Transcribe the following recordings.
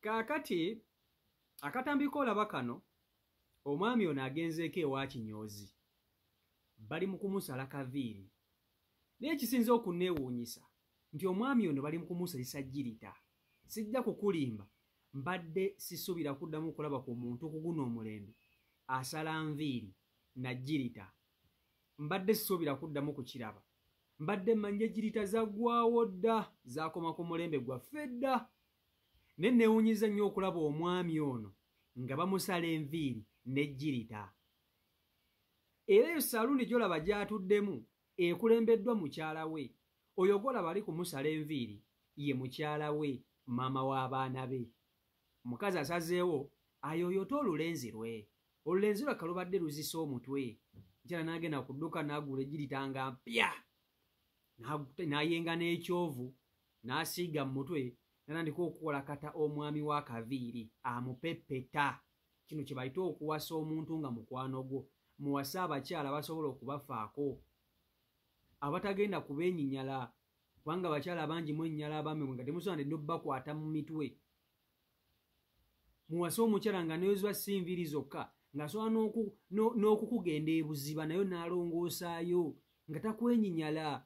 Kaakati akatambi k'olaba kano, omwami ono agenzeeko ewa kinyozi, bali mu kumusala kaviiri. Naye ekisinze okunneewuunyisa nti omwami ono bali mu kumusalisa jirita. Sijja kukulimba, mbadde sisuubira kuddamu kulaba ku muntu ku guno omulembe asala nviiri na jirita. Mbadde sisuubira kuddamu kukiraba. Mbadde mmanyi ejirita zaggwawo dda, zaakoma ku mulembe gwaffe dda. Ne neewuunyiza nnyo okulaba omwami ono nga bamusala enviiri n'ejjirita. Era eyo saluuni gy'olaba gy'atuddemu ekulembeddwa mukyala we. Oyo gw'olaba ali kumusala enviiri ye mukyala we, maama w'abaana be. Omukazi asazeewo ayooyoote olulenzi lwe. Olulenzi lwakka lubadde luzisa omutwe. Mukyala n'agenda ku dduuka n'agula ejjirita nga mpya. N'ayenga n'ekyovu, n'asiiga mu mutwe, n'atandika okuwalakata omwami w'akaviiri amupepeta. Kino kye bayita okuwasa omuntu nga mukwano gwo. Muwase abakyala basobola okubafaako, abatagenda kubeenyinyala, kubanga abakyala bangi mwenyinyala abaami mwe nga temusobola nedda obbakwata mu mitwe. Muwase omukyala nga neezwa si nviiri zokka, ng'asobola n'okukugenda ebuziba nayo n'alongoosaayo nga takwenyinyala.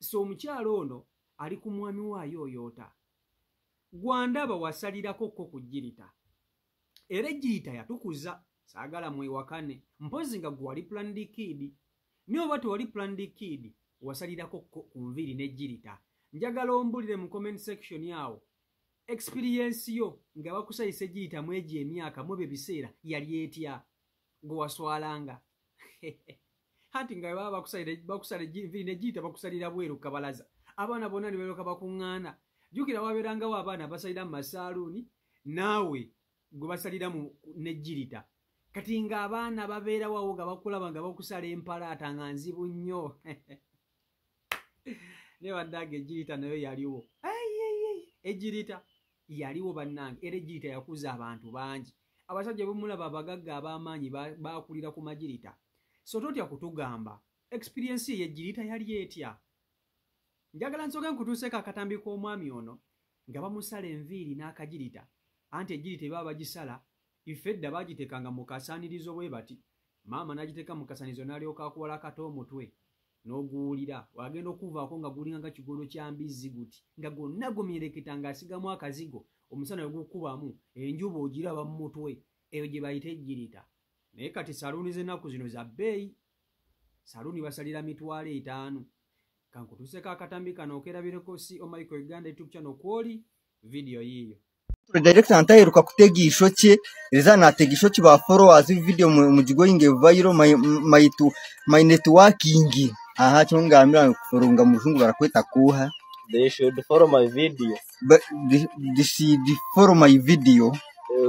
So omukyala ono ali ku mwami we ayooyoota. Gwandaba wasalirako ko ku jirita. Era ejjirita yatukuza, saagala mwewakane, mpozzi nga gwe wali planned kid. Naye oba tewali planned kid, wasalirako ko ku nviiri n'ejjirita. Njagala ombulire mu comment section awo experience yo nga bakusayisa ejjirita mu egyo emyaka, mu ebyo ebiseera yali etya, gwe waswalanga. Anti nga baba bakusala enviiri n'ejjirita bakusalira bweru kabalaza. Abaana bonna ne balyoka bakuŋŋaana. Jjukira wabeerangawo abaana abasalira mu masaaluuni, naawe gwe basalira mu n'ejjirita. Kati ng'abaana babeerawo awo nga bakulaba nga bakusala empalaata nga nzibu nnyo. Naye bannange ejjirita nayo yaliwo. Ejjirita yaliwo bannange, era ejjirita yakuza abantu bangi. Abasajja bwe mulaba abagagga ab'amaanyi baakulira ku majirita. So totya kutugamba experience ye ejjirita yali etya. Njagala nsooke nkutuuseeko akatambi k'omwami ono nga bamusala enviiri n'akajirita. Anti ejjirita eba bagisala, ife edda baagiteekanga mu kasaanirizo bwe bati. Maama n'agiteeka mu kasaanirizo n'alyoka akuwalakata omutwe n'oguwulira. Wagenda okuvaako nga gulinga nga kigodo kya mbizzi guti, nga gwonna gumyereketa ng'asigamu akazigo, omusana we gukubamu enjuba ogiraba mu mutwe. Eyo gye bayita ejjirita. Naye kati saluuni z'ennaku zino za bbeeyi. Saluuni basalira 50,000. Kankutuuseeko akatambi kano okerabireko CO Michael Uganda YouTube channel kwoli vidiyo yiiyo. Director ntaheruka kutega ishoke, riza natega ishoke ba followers video mugigoyinge viral my networking. Aha cyo ngambira kufollowinga mu ruzungu barakweta kuha. They should follow my video. But this follow my video.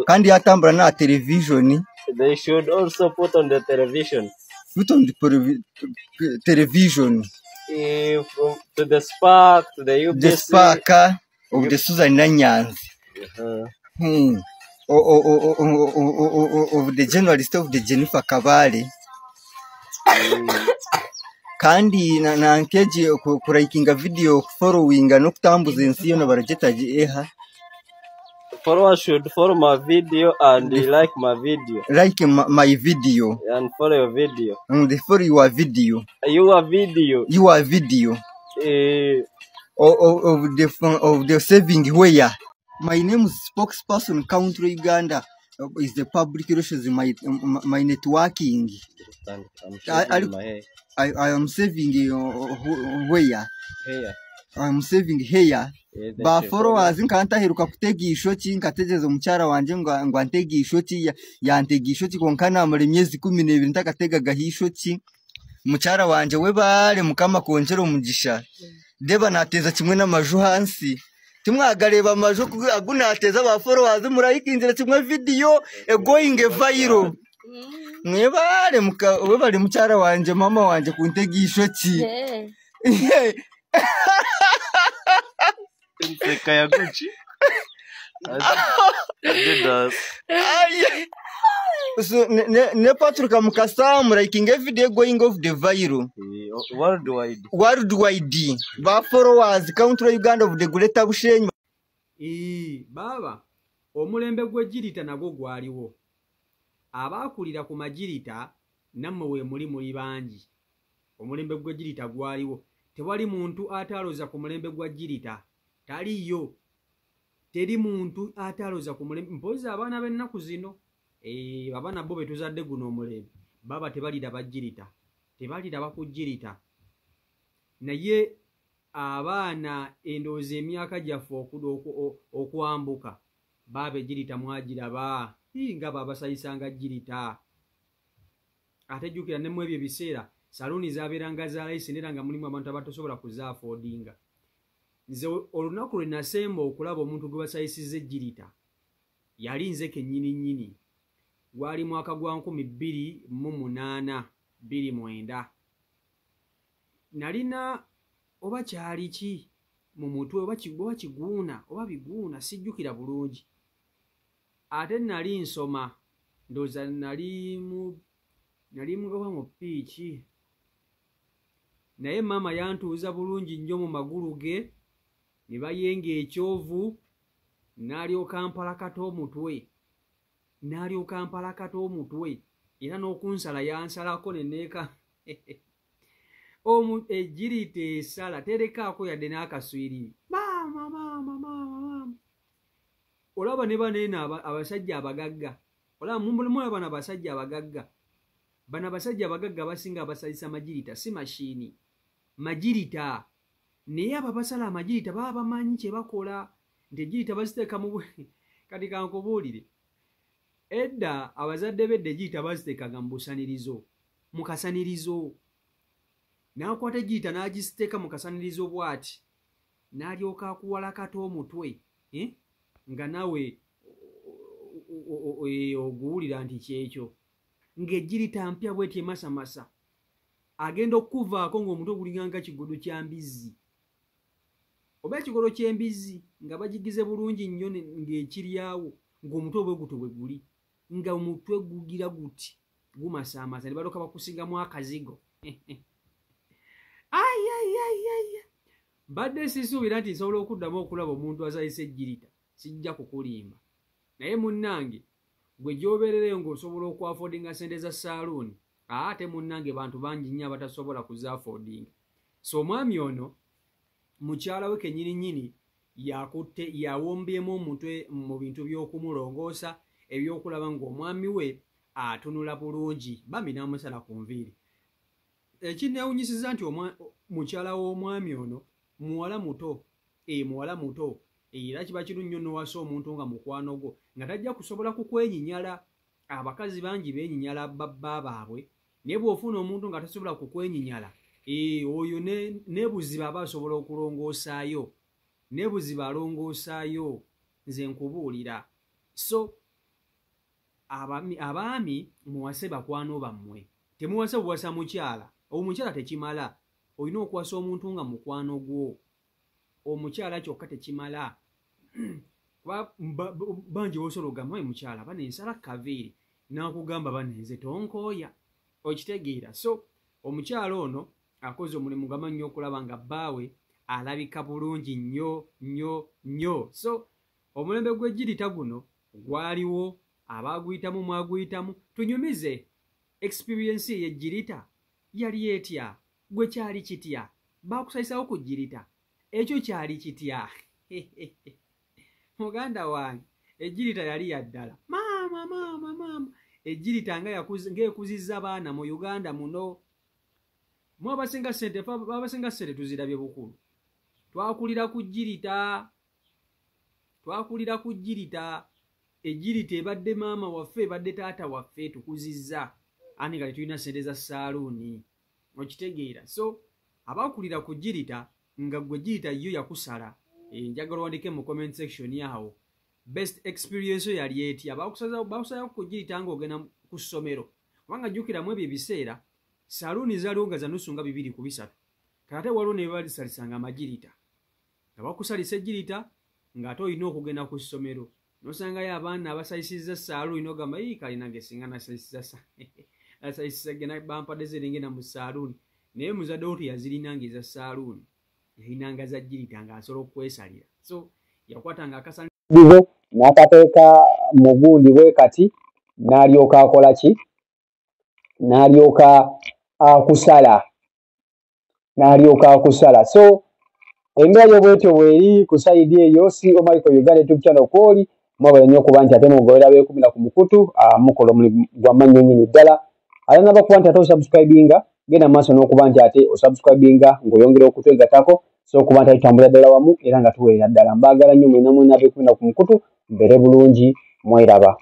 Kandi yatambura na television. They should also put on the television. Put on the television. From to the Spark, to the UBC. The Spark of the Susan Nanyanzi. Of the journalist of the Jennifer Kabale. Kandi na nkeji kuraikinga video following no kutambuza ensi yona barageta eha. Followers should follow my video and like my video. Like my video. And follow your video. And they follow your video. Your video. Your video. Of the saving where. My name is spokesperson country Uganda is the public relations my networking. I am saving where. Here. I am saving here. Ba followers nkantaheruka kutega ishoki nkategereza omukyala wanje ngo antege ishoki yantega ishoki konka namara emyezi 12 ntakategaga ishoki. Mukyala wanje we bale mukama konjera omugisha deba nateza kimwe n'amaju hansi timwagareba amaju agunateza ba followers murayikinzira kimwe video egoing viral. Mwebale webale mukyala wanje mama wanje kuntega ishoki. Inseka ya Gucci. Adidas. So ne Patrick Mukasa murayikinga video going off the viral. Worldwide. Worldwide. Ba followers country Uganda of the Greater Bushenyi. Baba Omulembe gw'ejjirita nagwo gwaliwo. Abaakulira ku majirita nammwe we muli muli bangi. Omulembe gw'ejjirita gwaliwo. Tewali muntu ataloza ku mulembe gwa jirita. Taliyo. Teri muntu ataloza ku mulembe. Mpozi abaana b'ennaku zino, abaana bo be tuzadde guno omulembe, baba tebaliraba jirita. Tebaliraba ku jirita. Naye abaana endowooza emyaka gyaffe okwambuka, baaba ejjirita mwagiraba, nga baabasayisanga jirita. Ate jjukira ne mu ebyo ebiseera saluuni zaabeeranga za layisi era nga mulimu abantu abatasobola kuzaafoodinga. Nze olunaku lwe nasemba okulaba omuntu gwe basayisizza ejjirita, yali nze kennyini nnyini. Gwali mwaka gwa 2008, 2009. Nalina oba kyali ki mu mutwe, oba kiguuna oba biguuna, sijjukira bulungi. Ate nali nsoma, ndowooza nali oba mu piiki. Naye maama yantuuza bulungi nnyo mu magulu ge, ne bayenga ekyovu, n'alyoka mpalakata omutwe. N'alyoka mpalakata omutwe, era n'okunsala yansalako ne neeka. Ejjirita esala terekaako yadde n'akaswiriri. Maama, maama, maama, maama. Olaba ne bano eno abasajja abagagga. Olaba mulaba bano abasajja abagagga. Bano abasajja abagagga abasinga abasalisa majirita si mashiini. Majirita. Naye abo abasala amajirita baba bamanyi kye bakola. Nti ejjirita baziteeka mu kati kankubuulire. Edda abazadde b'edda ejjirita baziteekanga mu busanirizo. Mu kasanirizo. N'akwata ejjirita n'agiteeka mu kasanirizo bw'ati. N'alyoka akuwalakata omutwe. Nga naawe oguwulira nti kyekyo. Ng'ejjirita mpya bw'eti emasamasa. Agenda okukuvaako ng'omutwe gulinga nga kigodo kya mbizzi. Oba ekigodo ky'embizzi nga bagigize bulungi nnyo ng'ekiryawo, ng'omutwe bwe gutyo bwe guli. Nga omutwe gugira guti, gumasaamasa ne balyoka bakusigamu akazigo. Ai, ai, ai, ai. Mbadde sisuubira nti nsobola okuddamu okulaba omuntu azayisa ejjirita. Sijja kukulimba. Naye munnange, gwe gy'obeerereyo ng'osobola okwafoodinga ssente za saaluuni, ate munnange bantu bangi nnyo abatasobola kuzaafoodinga. So omwami ono, mukyala we kennyini nnyini yakutte, yawombyemu omutwe mu bintu by'okumulongoosa, ebyokulaba ng'omwami we atunula bulungi, bambi n'amusala ku nviiri. Ekinneewuunyisizza nti mukyala w'omwami ono muwala muto, muwala muto. Era kiba kirungi nnyo n'owasa omuntu nga mukwano gwo, nga tajja kusobola kukwenyinyala. Abakazi bangi beenyinyala babba baabwe, naye bw'ofuna omuntu nga tasobola kukwenyinyala, oyo ne buziba aba asobola okulongoosaayo. Ne buziba alongoosaayo, nze nkubuulira. So abaami muwase bakwano bammwe. Temuwase buwasa mukyala. Omukyala tekimala. Olina okuwasa omuntu nga mukwano gwo. Omukyala kyokka tekimala. Bangi b'osobola okugamba, "Oye mukyala, bano ensala kaviiri." N'akugamba, "Bano nze tonkooya." Okitegeera. So omukyala ono akoze omulimu gw'amaanyi nnyo okulaba nga bbaawe alabika bulungi nnyo nnyo nnyo. So omulembe gw'ejjirita guno gwaliwo, abaaguyitamu mwaguyitamu. Tunyumize experience ey'ejjirita yali etya? Gwe kyali kitya? Baakusayisawo ku jjirita? Ekyo kyali kitya? Muganda wange, ejjirita yali ya ddala. Maama, maama, maama. Ejjirita nga ng'ekuzizza baana mu Uganda muno. Mu abasinga ssente, ffe abasinga ssente tuzirabye bukulu. Twakulira ku jjirita. Twakulira ku jjirita. Ejjirita ebadde maama waffe, ebadde taata waffe, tukuzizza. Ani nga tetulina ssente za saaluuni. Okitegeera. So abakulira ku jjirita nga gwe jjirita yo yakusala. Njagala owandike mu comment section awo. Best experience yo yali etya? Baakusalako ku jjirita ng'ogenda ku ssomero. Kubanga jjukira mu ebyo ebiseera, saluuni zaaliwo nga za nusu nga 2 ku 3. Kati ate waliwo ne balisalisanga amajirita. Nga bakusalisa ejjirita ng'ate olina okugenda ku ssomero. N'osangayo abaana abasalisizza saaluuni n'ogamba, "Yii, kale nange singa nasalisizza genda bampadde ssente ngenda mu saaluuni." Naye muzadde wo teyazirinanga eza saaluuni. Yalinanga za jjirita ng'asobola okwesalira. So yakwatanga akasana N'akateeka mu gundi bwe kati, n'alyoka akola ki? N'alyoka akusala, n'alyoka akusala. So embeera yo bwetyo bweri ku side eyo. Si Michael Uganda YouTube channel kwoli, mwebale nnyo okuba nti ate mugobera beekumira ku mukutu, mukola omulimu gwa mannyo nnyini ddala. Ate naba kuba nti ate osubscribinga, genda maaso n'okuba nti ate osubscribinga ng'oyongera okutwegatako, so okuba nti ate tutambulira ddala wamu era nga tuweerera ddala. Mbaagala nnyo mwena mwena abeekumira ku mukutu, mbeere bulungi, mweraba.